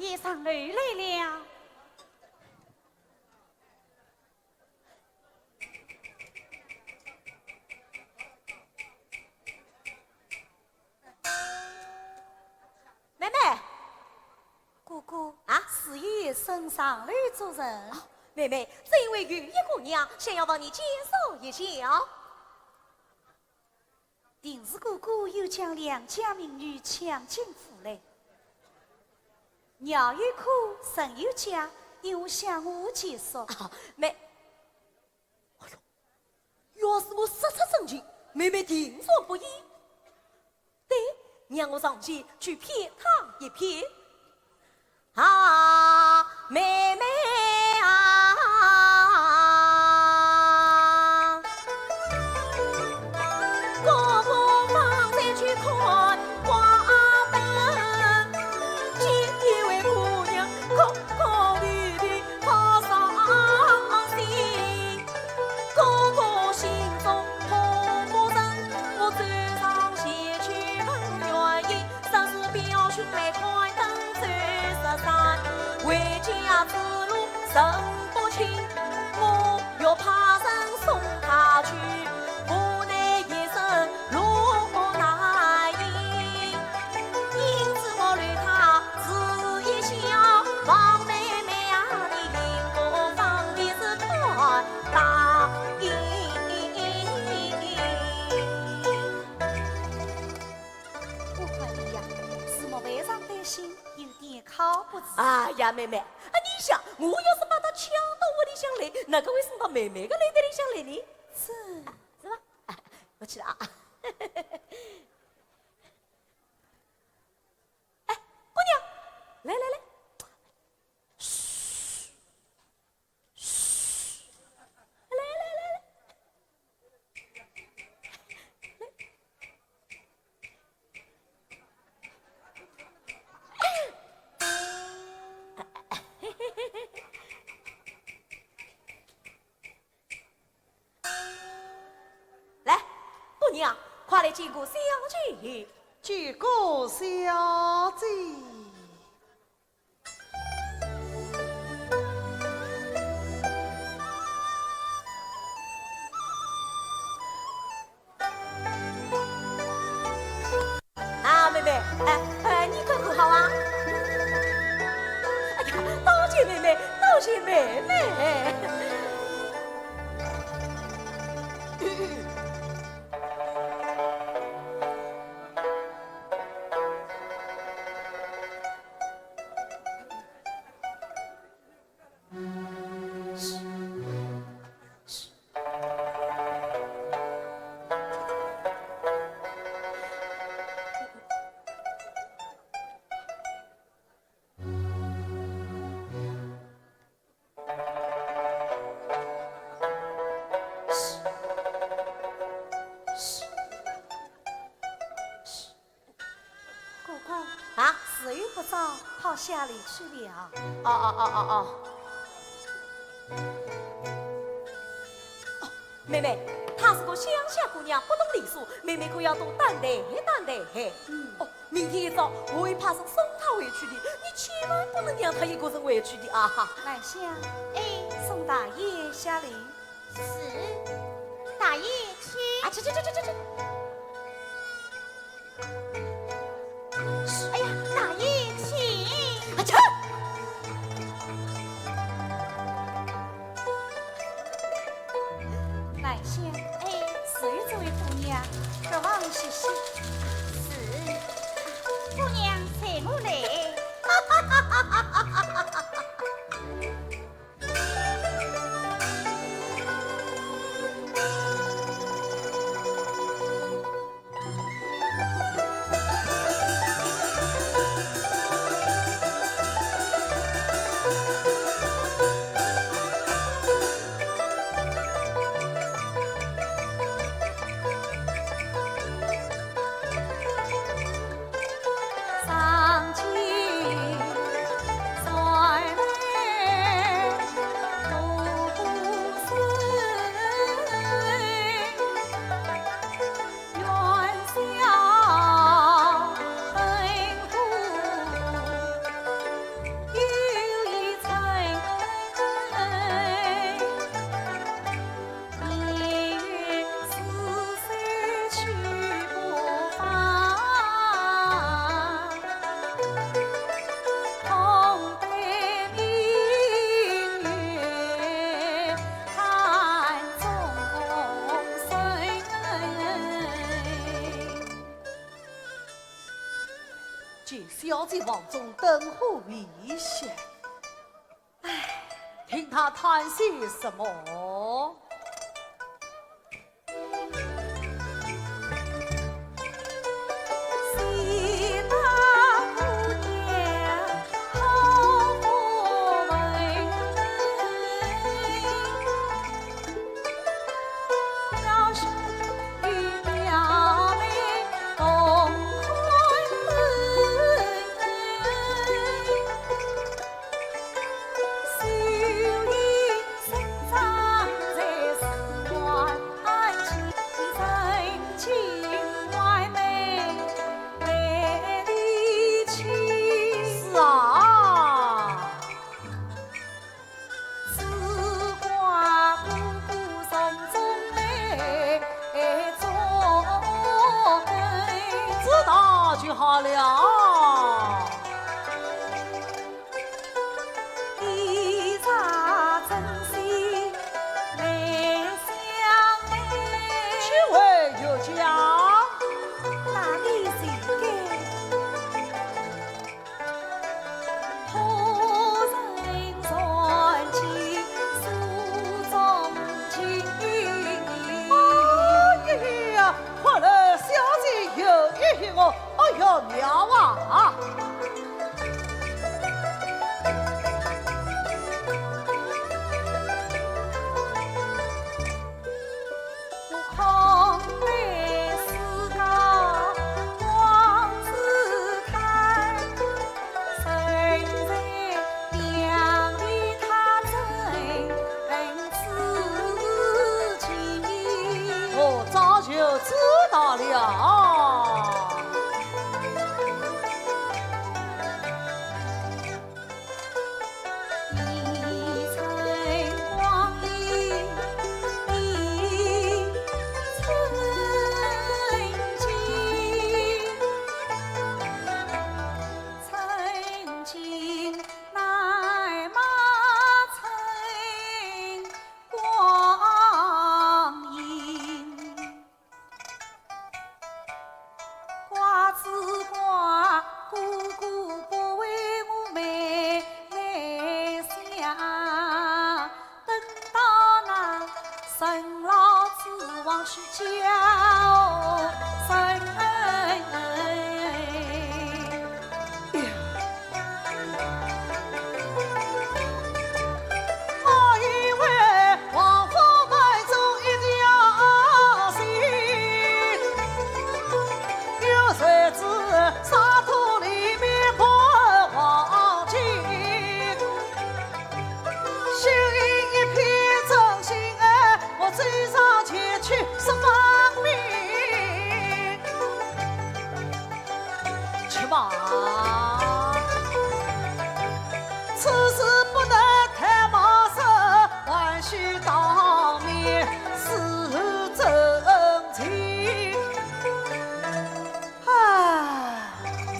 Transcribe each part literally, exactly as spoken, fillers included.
爷上楼来了。妹妹，哥哥啊，是爷升上楼做甚？哦，妹妹，只因为有一姑娘想要望你介绍一下。 定是哥哥又将良家美女抢进府来。娘有苦，人有家，由我向我介绍。啊，妹，哎呦，要是我说出真情，妹妹定然不依。对，让我上前去骗她一骗。 啊，妹妹啊，哥哥方才去看花灯，见一位姑娘哭哭啼啼好伤心。 哥哥心中痛不忍，我走上前去问原因，说是表兄来看灯走失散，回家之路人不清，我又怕人送他去，无奈一生路难行。 因此我留他住一宵，望妹妹啊，你另个房便是看答应。我看你呀，是没备上点心，有点靠不住。哎呀，妹妹，啊，你想，我要是把她抢到屋里向来，哪个会送到妹妹个楼台里向来呢？是。是吧？哎，我去了啊。 哎，姑娘，来来来，嘘，嘘，来来来来。来，姑娘，快来见过小姐。见过小姐。啊，妹妹，哎，哎，你看看好啊？哎呀，多谢妹妹，多谢妹妹。 哥哥，啊？时候不早，好下楼去了。哦哦哦哦哦。哦，妹妹，她是个乡下姑娘，不懂礼数，妹妹可要多担待担待。嗯。哦，明天一早我会派人送她回去的，你千万不能让她一个人回去的啊！兰香，哎，送大爷下楼。 是，大爷请。啊，去去去去去去。哎呀，大爷请。啊，去。兰香，哎，是这位姑娘，客房歇息。是，姑娘随我来。 哎小姐房中灯火微熄。唉，听她叹些什么？是啊。 知道就好了。且回又讲。 哎呀，看来小姐有一说哦。哎哟，妙啊！ 我早就知道了。 我以为王府门中一条线，有谁知沙土里面满黄金。 心里一片真心爱，我走上前去说分明。且慢，此事不能太冒失，还需当面施真情。唉，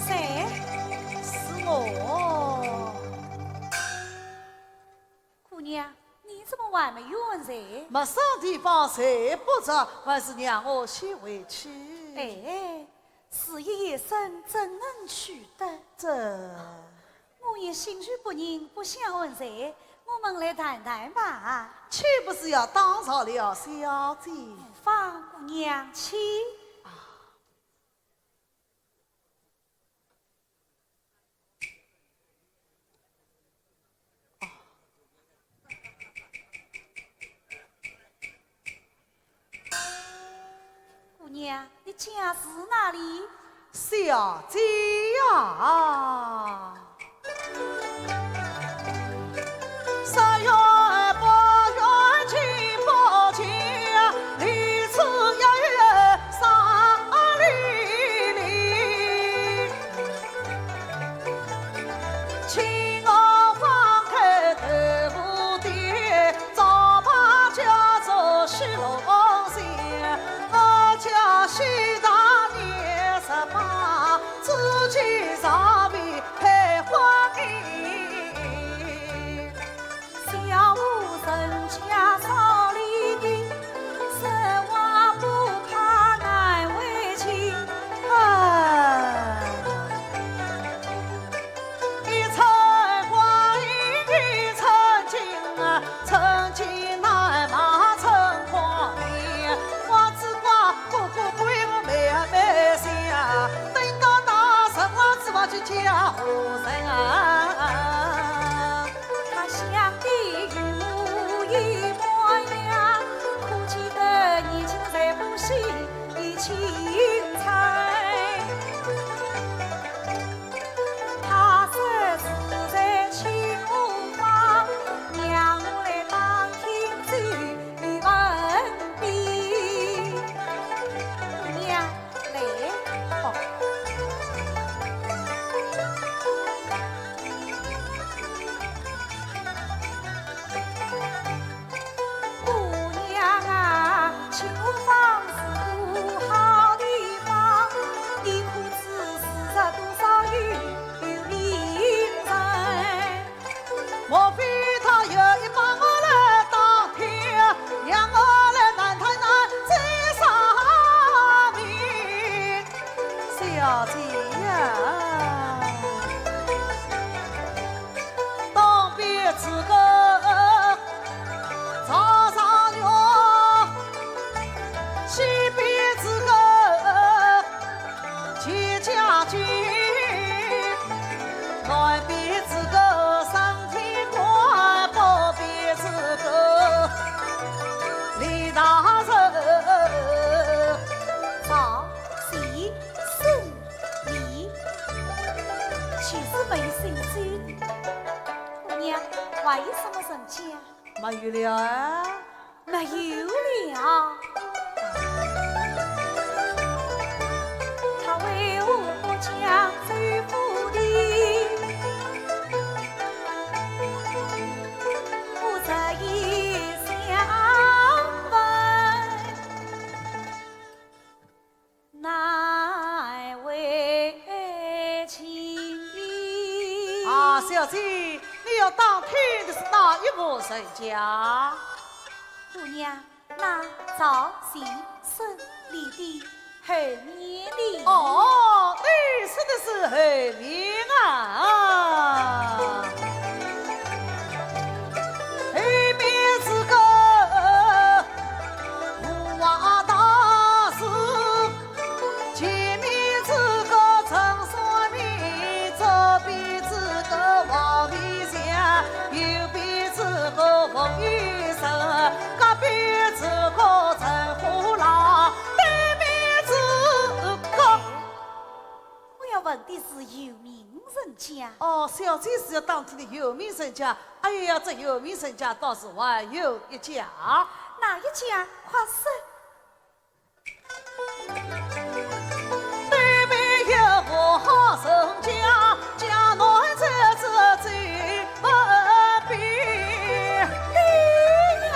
谁？是我。 姑娘，你怎么还没有问罪？陌生地方谁不知，还是让我先回去。哎，事已夜深，怎能去得？这……我也心绪不宁，不想问罪，我们来谈谈吧。岂不是要打扰了小姐？无妨，姑娘，请。 姑娘，你家住哪里？小姐呀，三月不远金不近，离此也有三里地。 请我放开豆腐店，招牌叫做许龙仙。我叫许大年十八，祖籍上面配婚姻。他乡的有一模样，可见得年轻人不是一青才。他说住在清河坊，让我来打听走一问的。姑娘，来。好。 姑娘啊，清河坊是个好地方，你可知住着多少有名人？莫非他有意把我来打听，让我来难谈难这上面。小姐呀，东边这个 赵状元，西边这个钱家军，南边这个升天官，北边这个李大人。赵、钱、孙、李，就是没有姓孙的。姑娘，还有什么人家？ 没有了啊？没有了。他为何不讲周府的？我这一想问， 难为情。啊，小姐，你要打听的是哪一户人家？姑娘，那赵、钱、孙、李的后面的。哦，你说的是后面啊。后面这个 武华大师，前面这个陈三明，左边这个王皮祥，右边这个冯玉生，隔壁这个陈虎郎，对面这个。我要问的是有名人家。哦，小姐是要打听的有名人家。哎呀，这有名人家倒是还有一家。哪一家？快说。 对面有个好人家，家南在这最北边。对呀。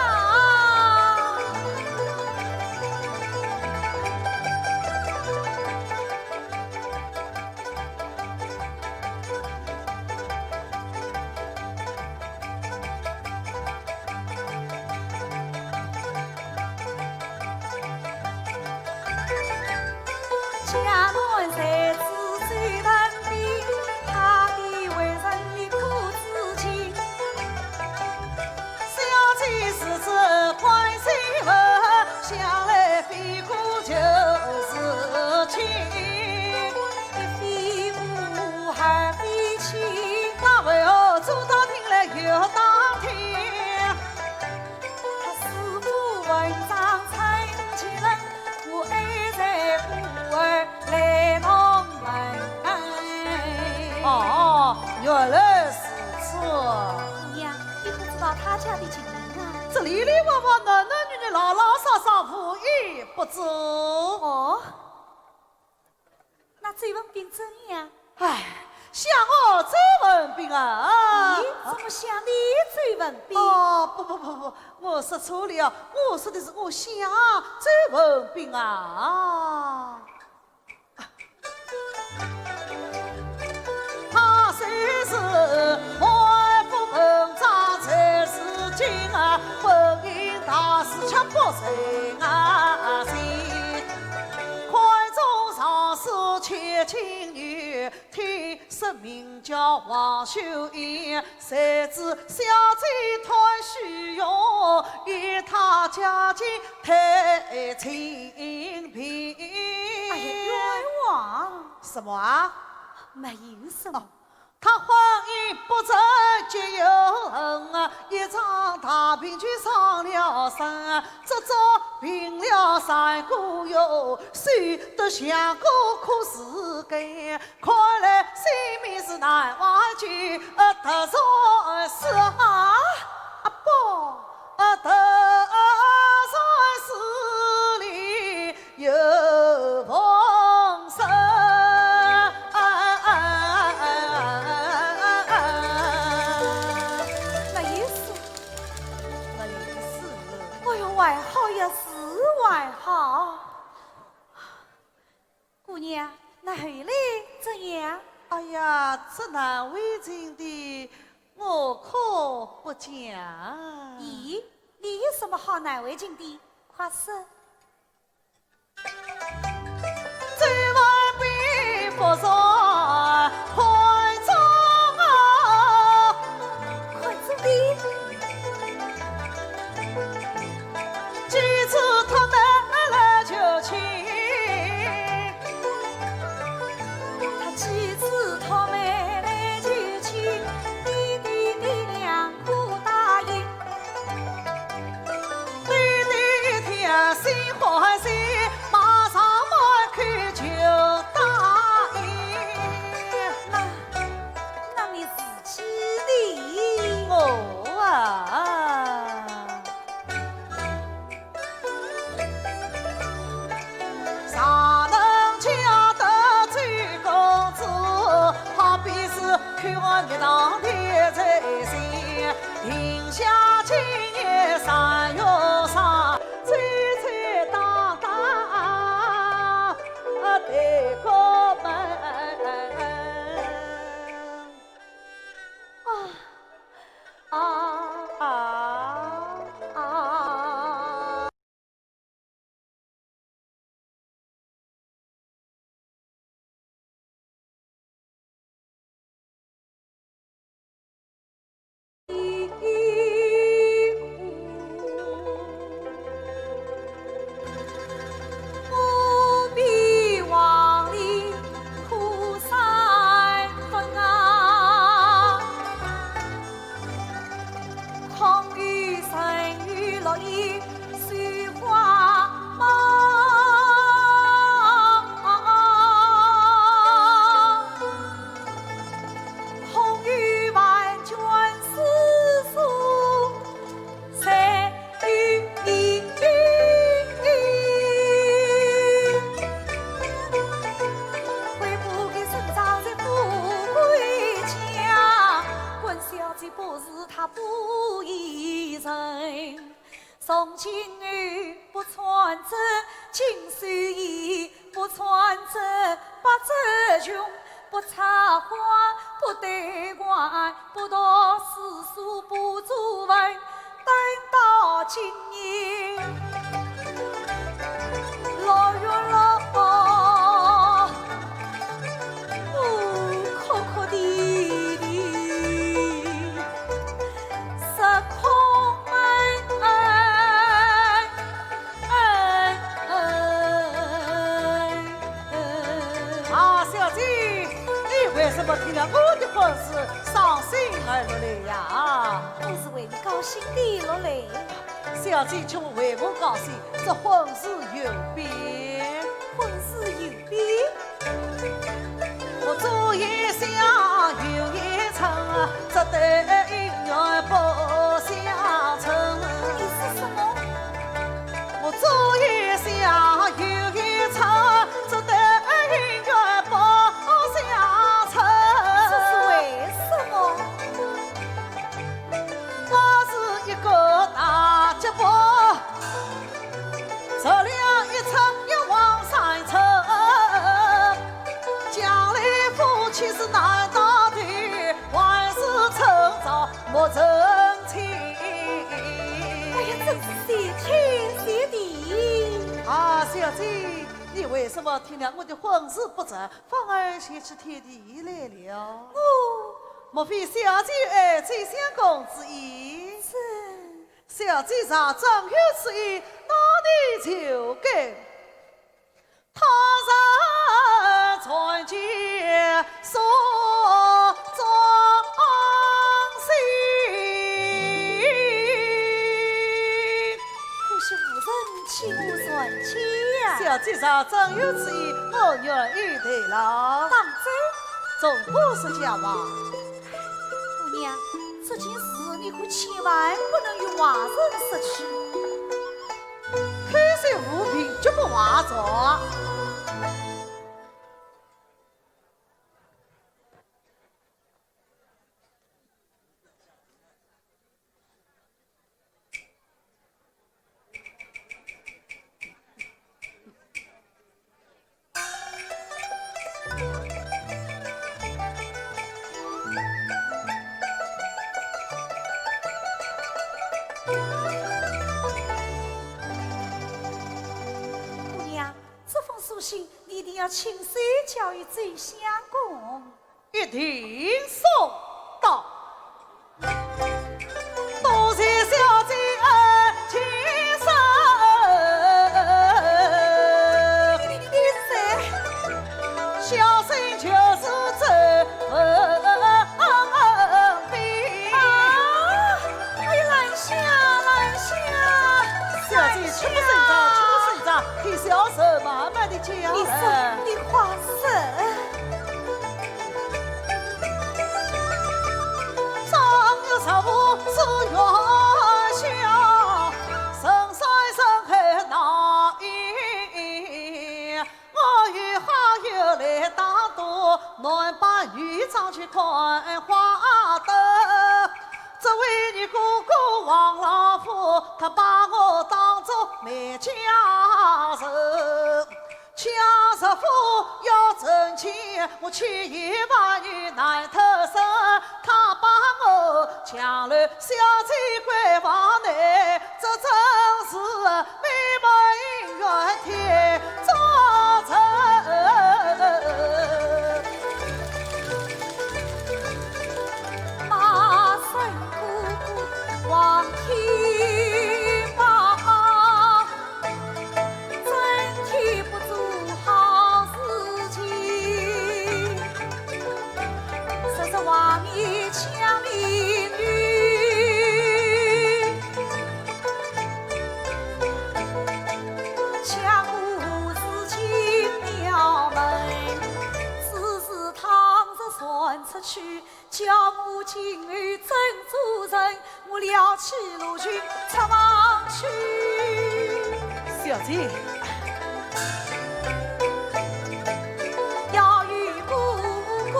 家门在此最南边，他的为人你可知情？小姐是这关心我，向来非古就是今。一非古，二非今。那为何左打听来右打听？ 他师父文章参见人，我爱在故而来同门。哦，原来如此。姑娘，你可知道他家的情形啊？这里里外外男男女女老老少少无一不知。哦， 那周文宾怎样？唉，想我周文宾啊。咦，怎么想你周文宾？哦，不不不不，我说错了，我说的是我想周文宾啊。他虽是满腹文章才是精啊，本领大是却不成啊心。 看中上世千金女，听说名叫王秀英，谁知小姐太虚荣，与她家境太清贫。哎呀，冤枉！什么啊？没有什么。哦，他婚姻不成就有恨啊，一场大病就伤了身，这种病了三个月，瘦得像个枯树根，看来性命是难挽救，呃，得饶是啊，啊不，呃，得饶是你 有逢生。没有事，没有事。哎呦，还好呀，是还好。姑娘，那后来怎样？哎呀，这难为情的，我可不讲。咦，你有什么好难为情的？快说。 周文宾不说款中啊，款中的。几次托媒来求亲，他几次托媒来求亲，爹爹爹娘可答应。 爹爹一听心欢喜，马上满口就答应。那，那你自己呢？我啊，尚能嫁得周公子，好比是 看我蜜糖甜在心，定下今年三月三，吹吹打打对过门。啊，啊，啊，啊。啊，小姐，你为什么听了我的婚事伤心而落泪呀？我是为你高兴的落泪。小姐，请为我高兴，这婚事有变。婚事有变？ 这是为什么？ 哎呀，真是谢天谢地。啊，小姐，你为什么听了我的婚事不成，反而想起天地来了？我……莫非小姐爱周相公之意？是。小姐若真有此意，那你就该…… 他日传见真有此意，我愿意代劳。当真？总不是假话。姑娘，这件事你可千万不能与外人说起。口说无凭，决不外传。 姑娘，这封书信你一定要亲手交与周相公。 一定送到。多谢小姐恩情深。你，你是谁？小生就是周文宾。啊，哎呀，兰香，兰香。小姐，吃不胜招，吃不胜招，替小生慢慢地讲。你说，哎。你话说。 正月十五是元宵，人山人海闹热，我与好友来打赌，男扮女装去看花灯。只为你哥哥王老虎，他把我当作卖家人。 家十五要挣钱，我千言万语难脱身，他把我强留小姐闺房内，这真是美梦圆天做成。马生哥哥望天望。 真天不做好事情，说是外面抢民女，抢过是进庙门，只是倘若传出去， 叫我今后怎做人？我撩起罗裙出房去。小姐。要与哥哥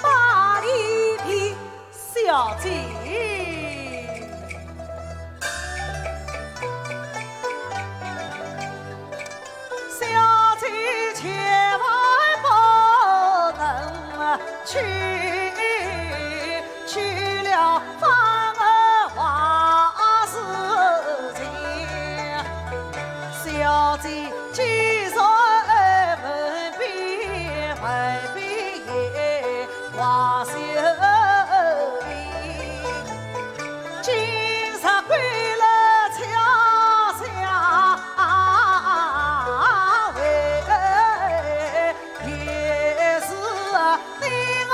把礼毕。小姐。 小姐千万不能去，去了反而坏事情。小姐既然问毕，问毕也话休毕。 今日归来恰相会，也是你我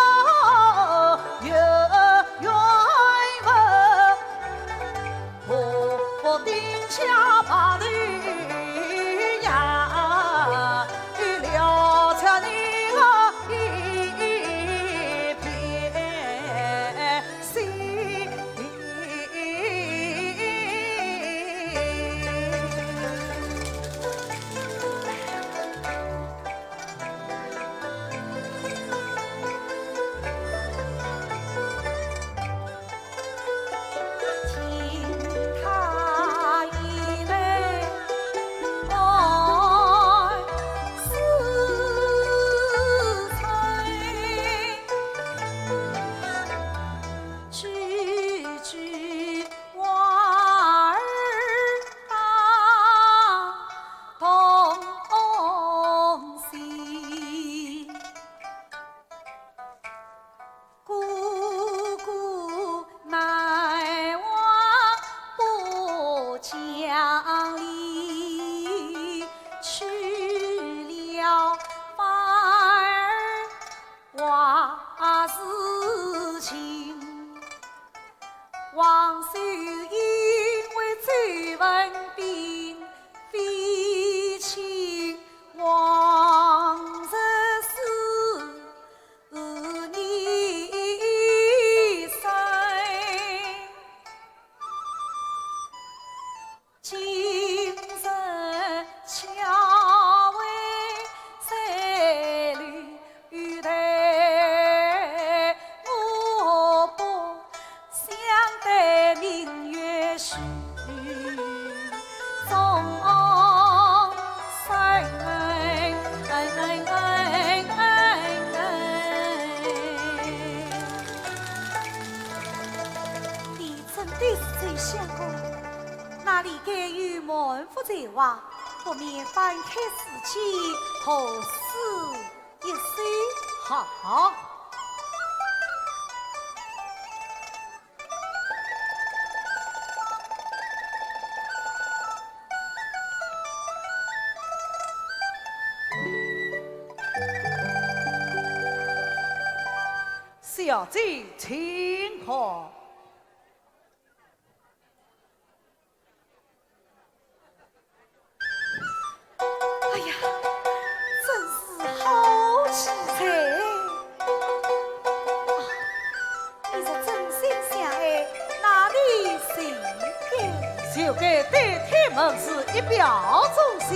门户在外，不免翻开诗笺，和诗一首。好。小姐，请看。 哎呀，真是好题材！啊，你若真心相爱，那你就该……就该对天盟誓，一表忠心。